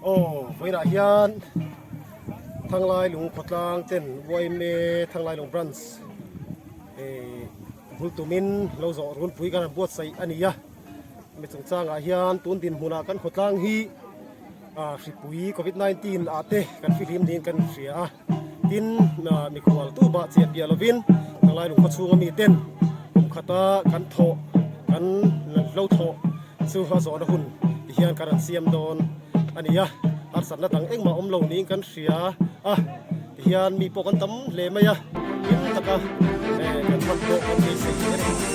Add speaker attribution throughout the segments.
Speaker 1: Aw vawiinah hian Thanglai lung khawtlang ten yma Thanglai lung branch eh bul tumin lo zawh runpui kan han buatsaih a ni a, mi chungchangah hian tun dinhmunah kan khawtlang hi ah hripui covid 19 ah te kan fihlim niin kan hria a. Tin, mikhual tu bah chiah piah lovin Thanglai lung khawchhunga mi ten kum khata kan thawh, kan lo thawh chu a zawhna hun ti hian kan rawn siam dawn a ni a, harsatna dang engmah awm lo niin kan hria a, ti hian mi pawh kan tam hle mai a, hlim taka kan hman pawh kan beisei a ni.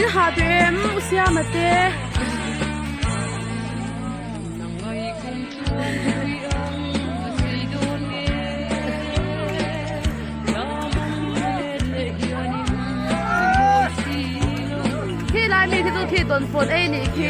Speaker 2: In ha duh em u Siama te. Khi lai mi khi chu khi dawnfawt ei nih khi.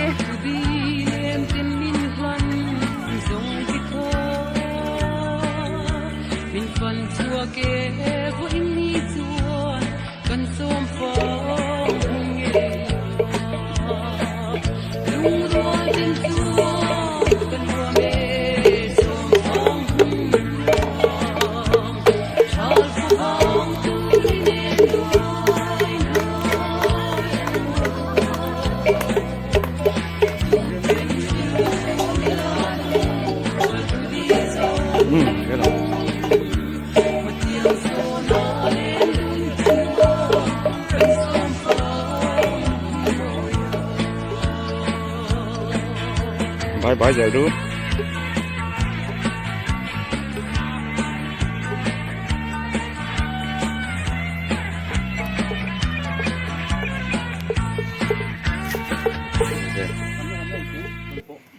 Speaker 3: Bye bye zel du.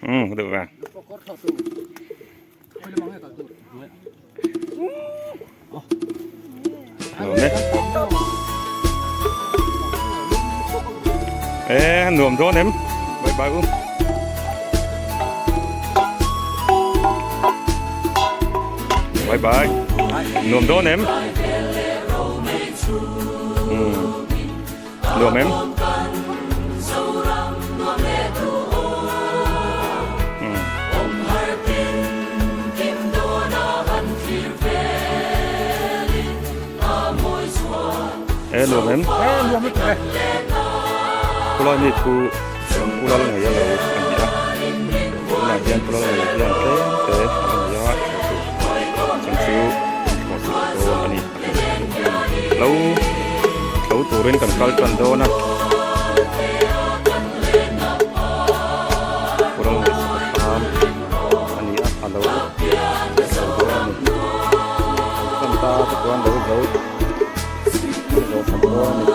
Speaker 3: Ừ, được rồi. Nuam e. E nuam dawn em. Bye bye u. Bye bye. Nuam dawn em. Ừ. Nuam em. E nuam em.
Speaker 4: E nuam lutuk e.
Speaker 3: Khulai mi thu pu lal ngei a lo a ni a. Tunah hian pu lal ngei hian tlem te a la nei a chung chu kan thlawh sak dawn a ni. Lo tho turin kan kal tan dawn a. Pu lal ngei sak a a ni a a lo tho dawn a ni. Kan ta te chuan lo zo zo sak dawn a ni.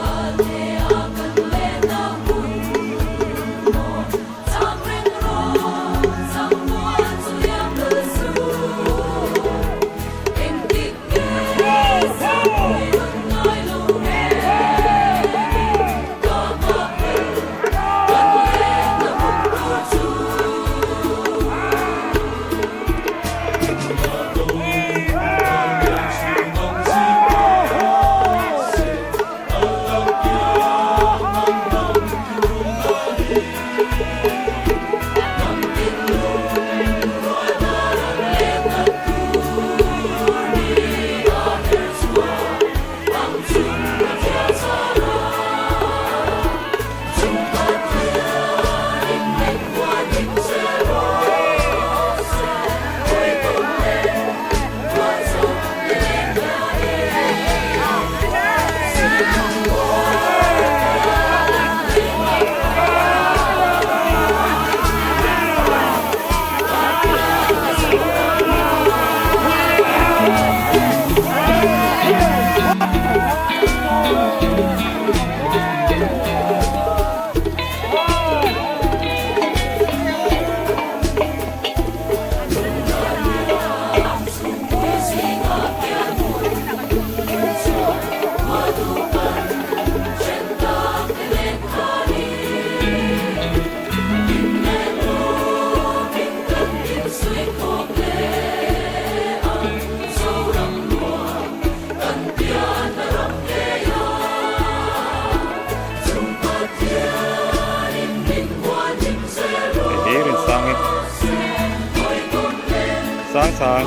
Speaker 3: Sang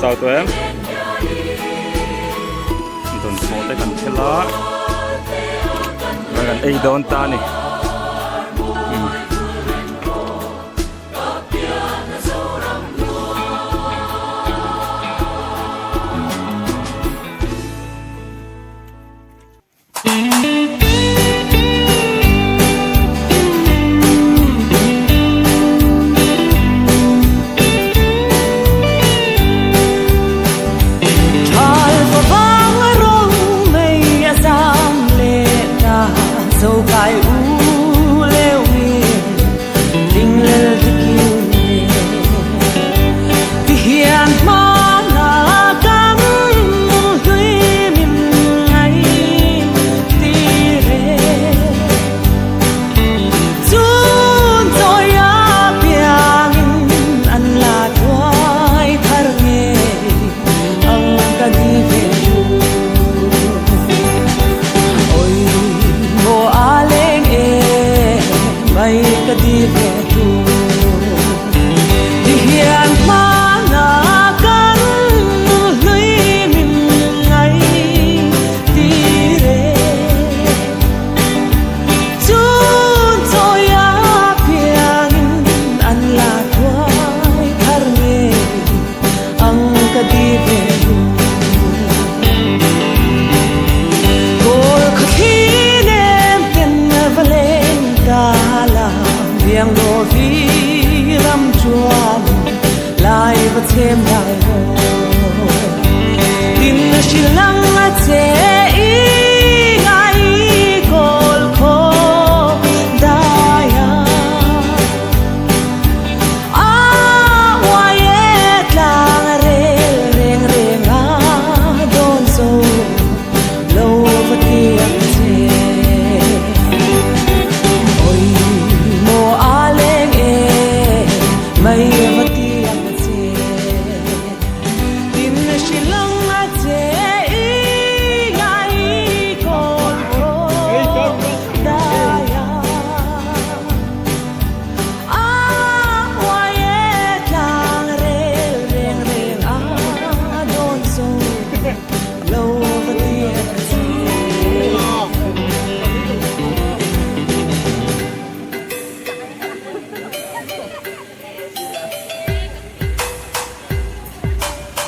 Speaker 3: chau tawh em? Dawnfawh te kan khel a, kan ei dawn ta a ni.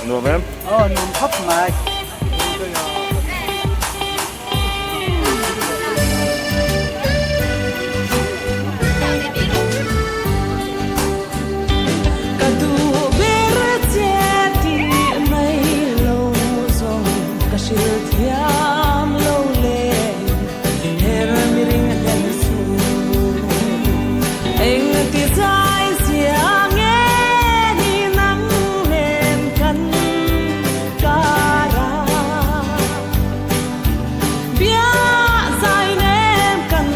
Speaker 3: Nuam em?
Speaker 4: Aw nuam khawp mai.
Speaker 5: Ka duh ber che tih mai lo zawng ka hrilh thiam lo le her mi ring hlel suh. Eng ti zai zia nge ni nang nen kan kar a bia zai nem kan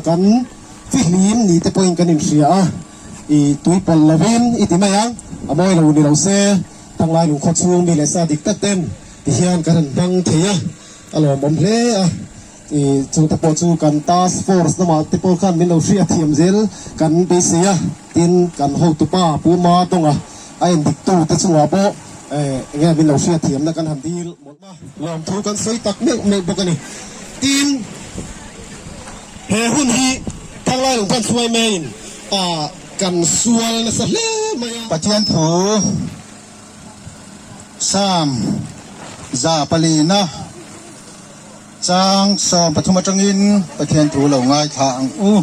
Speaker 1: Kan fihlim ni te pawhin kan inhria a, i tui pawlh lovin i ti mai ang, a mawi lo ni lo se, Thanglai lungkhaw chhung mi leh sa dik tak ten ti hian kan han hmang thei a, a lawmawm hle a, i chu te pawh chu kan task force lamah te pawh khan min lo hriat thiam zel kan beisei a, tin kan hotupa Pu Ma Dawnga a endik tu te chungah pawh eng nge min lo hriat thiamna kan han dil mawlh a, lawmthu kan sawi tak meuh meuh bawk a ni. Tin. He hun hi Thanglai lung kan hruai maiin kan sual nasa hle mai a.
Speaker 6: Pathian thu Psalm 400 chang 13 atangin Pathian thu lo ngaithla ang u.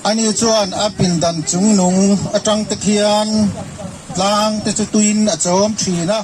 Speaker 6: Ani chuan a pindan chungnung atang te khian tlang te chu tuin a chawm thin a.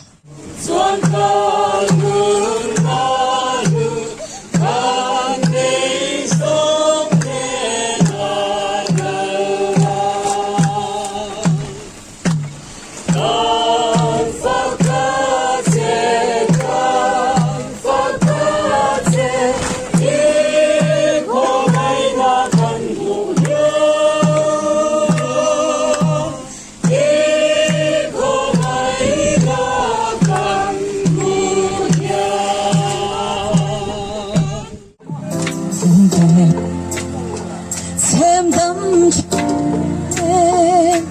Speaker 5: thleng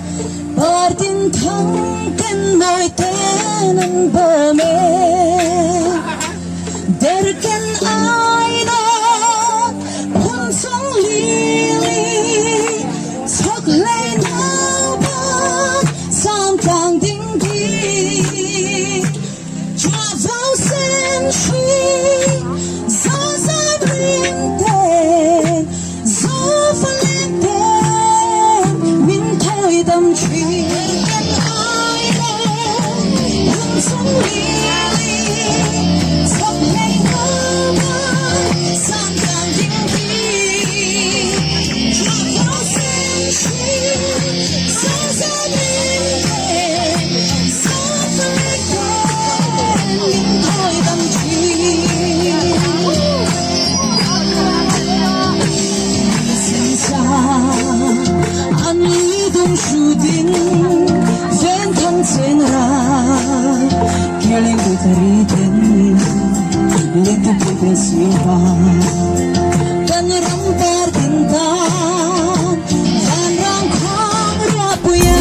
Speaker 5: Partin thang ten mawi ten an bawm e Derken aina phun chung lili Chhawk hlei naupan samtlang dingdi Chhuah zo sen hri zo zam rim ten zo fa leng ten min thawi dam thin. Kan ai le hun chung lili chhawk hlei naupan samtlang dingdi Chhuah zo sen hri zo zam rim ten zo fa leng ten min thawi dam thin. An lui dum hru ding ven thang cheng ra Killing tu tari ten len tu pui ten siêu va Kan ram par tin tan van rang khuang ra pui a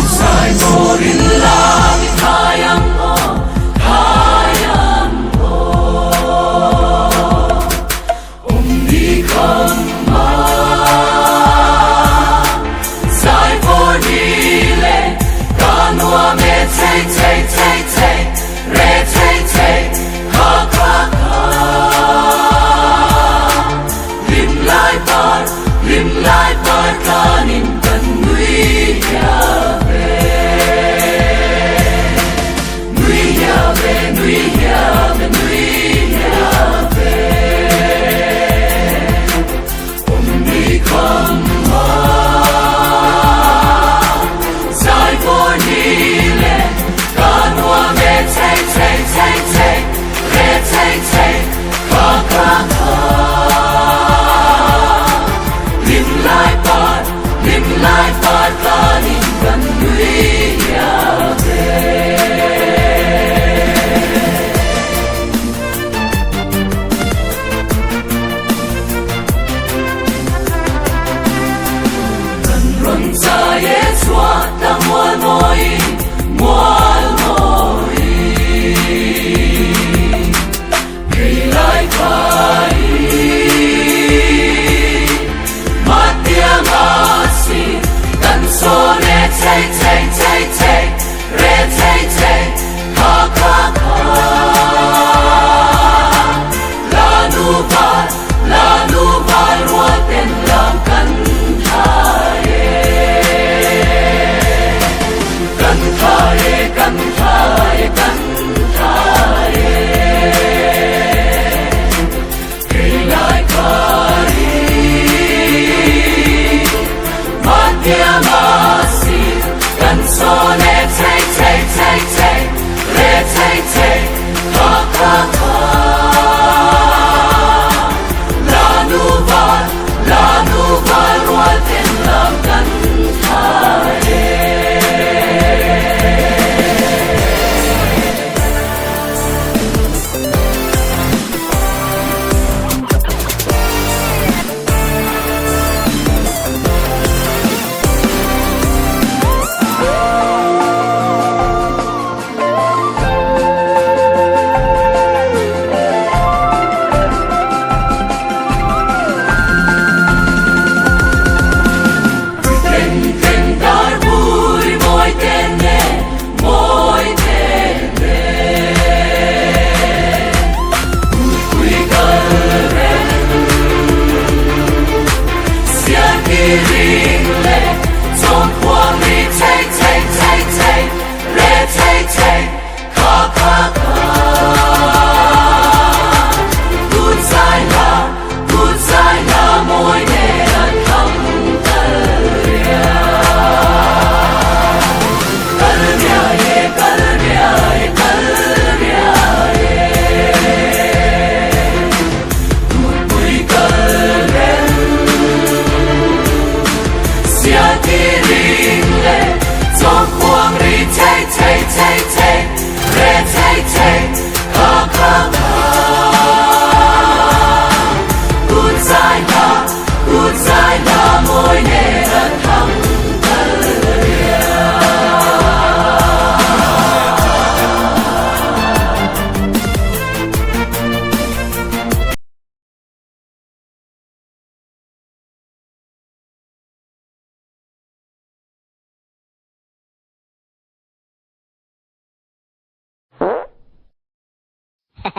Speaker 4: Ha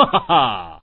Speaker 4: ha ha!